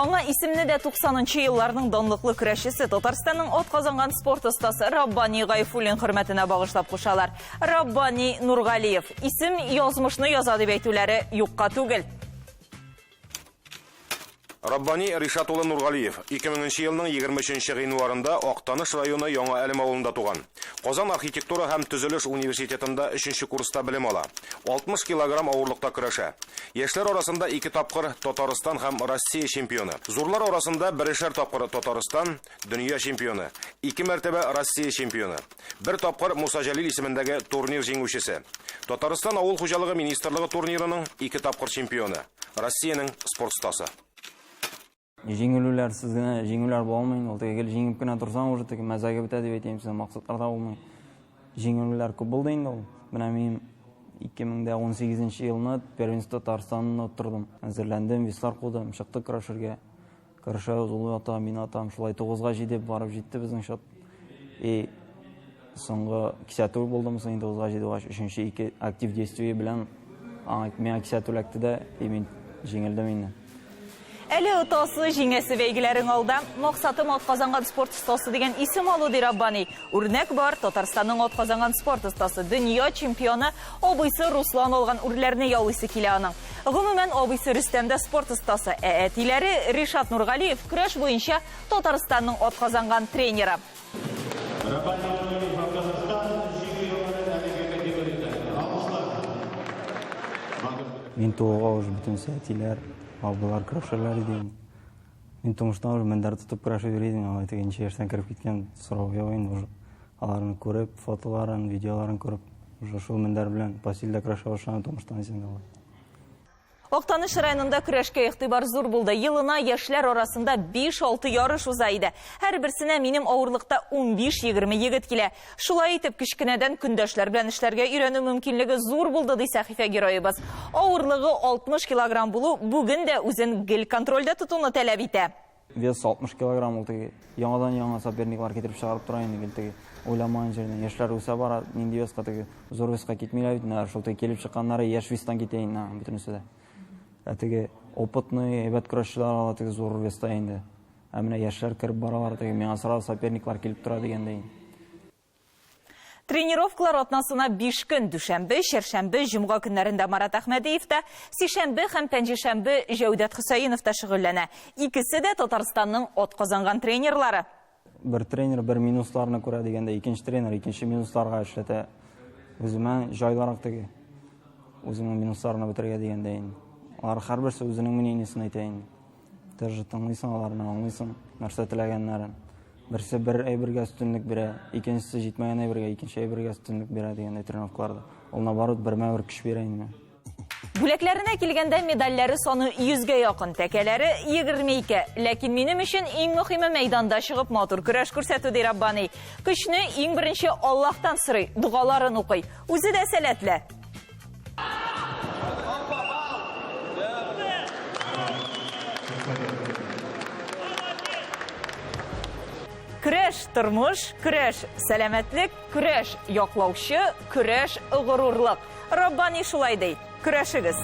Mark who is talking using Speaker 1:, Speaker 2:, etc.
Speaker 1: Аңа исемне дә 90 нчы елларның данлыклы көрәшчесе, Татарстанның атказанган спорт остасы Раббани Гайфуллин хөрмәтенә багышлап кушалар. Раббани Нургалиев. Исем язмышны яза дип әйтүләре юкка түгел.
Speaker 2: Раббани Ришат улы Нургалиев 2000 нче елның 23 нче гыйнварында Актаныш районы Яңа Әлем авылында туган. Казан архитектура һәм төзелеш университетында өченче курста белем ала. 60 килограмм авырлыкта көрәшә. Яшьләр арасында ике тапкыр Татарстан һәм Россия чемпионы. Зурлар арасында берешәр тапкыр Татарстан, дөнья чемпионы, ике мәртәбә Россия чемпионы. Бер тапкыр Муса Җәлил исемендәге турнир җиңүчесе. Татарстан Авыл хуҗалыгы министрлыгы турнирының ике тапкыр чемпионы. Россиянең спорт остасы.
Speaker 3: Җиңелүләрсез генә җиңүләр була алмый инде ул. Теге гел җиңеп кенә торсаң, уже теге мәзәге бетә дип әйтәем сезгә, максатлар да булмый. Җиңелүләр күп булды инде ул. Менә мин 2018 елны первенство Татарстанны оттырдым. Әзерләндем, веслар кудым, чыктык көрәшергә. Көрәшәбез, ул ата, мин атам. Шулай 9-га 7 барып җитте безнең счет. И соңгы кисәтү булдымы соң инде 9-га 7 булгач, өченче ике актив действие белән аңа миңа кисәтү эләкте дә, и мин җиңелдем инде.
Speaker 1: Әле отасы, җиңәсе бәйгеләрең алда. Максатым атказанган спорт остасы дигән исем алу, ди Раббани. Үрнәк бар, Татарстанның атказанган спорт остасы, дөнья чемпионы абыйсы Руслан алган үрләрне яулыйсы килә аның. Гомумән, абыйсы Рөстәм дә спорт остасы, ә әтиләре Ришат Нургалиев көрәш буенча Татарстанның атказанган тренеры.
Speaker 3: Мин тууга уже бөтенесе әтиләр, абыйлар көрәшәләр иде инде. Мин тумыштан уже мендәр тотып көрәшеп йөри идем, алай теге ничә яшьтән кереп киткән сорау юк инде уже. Аларны күреп, фотоларын, видеоларын күреп, уже шул мендәр белән постельдә көрәшә башладым тумыштан дисәң дә була.
Speaker 1: Актаныш районында көрәшкә игътибар зур булды. Елына яшьләр арасында 5-6 ярыш уза иде. Һәрберсенә минем авырлыкта 15-20 егет килә. Шулай итеп, кечкенәдән көндәшләр белән эшләргә өйрәнү мөмкинлеге зур булды, ди сәхифә героебыз. Авырлыгы 60 килограмм булу бүген дә үзен гел контрольдә тотуны таләп итә.
Speaker 3: Вес 60 килограмм ул теге яңадан-яңа соперниклар китереп чыгарып тора инде гел теге уйламаган җирдән. Яшьләр үсә бара, нинди веска теге зур веска китмиләр бит, менә шул теге килеп чыкканнары яшь вестан китә инде бөтенесе дә. Ә теге опытный, әйбәт көрәшчеләр ала теге зур веста инде. Ә менә яшьләр кереп баралар теге миңа сразу соперниклар килеп тора дигәндәй.
Speaker 1: Тренировкалар атнасына 5 көн, дүшәмбе, чәршәмбе, җомга көннәрендә Марат Әхмәдиев та, сишәмбе һәм пәнҗешәмбе Җәүдәт Хөсәенов та шөгыльләнә. Икесе дә Татарстанның атказанган тренерлары.
Speaker 3: Бер тренер бер минусларны күрә дигәндә, икенче тренер икенче минусларга эшләтә. Үземә җайларак теге. Үземнең минусларны бетерергә дигәндә инде. Алар һәрберсе үзенең мнениесен әйтә инде. Тоже тыңлыйсың аларны, аңлыйсың нәрсә теләгәннәрен. Берсе бер әйбергә өстенлек бирә, икенчесе җитмәгән әйбергә, икенче әйбергә өстенлек бирә дигәндәй тренировкаларда. Ул наоборот бермә-бер көч бирә инде.
Speaker 1: Бүләкләренә килгәндә, медальләре саны 100гә якын, тәкәләре 22. Ләкин минем өчен иң мөхиме мәйданда чыгып матур көрәш күрсәтү, ди Раббани. Көчне иң беренче Аллаһтан сорый, догаларын укый. Үзе дә сәләтле. Көрәш, тормыш, көрәш, сәламәтлек, көрәш, яклаучы, көрәш, горурлык. Раббани шулай ди. Көрәшегез!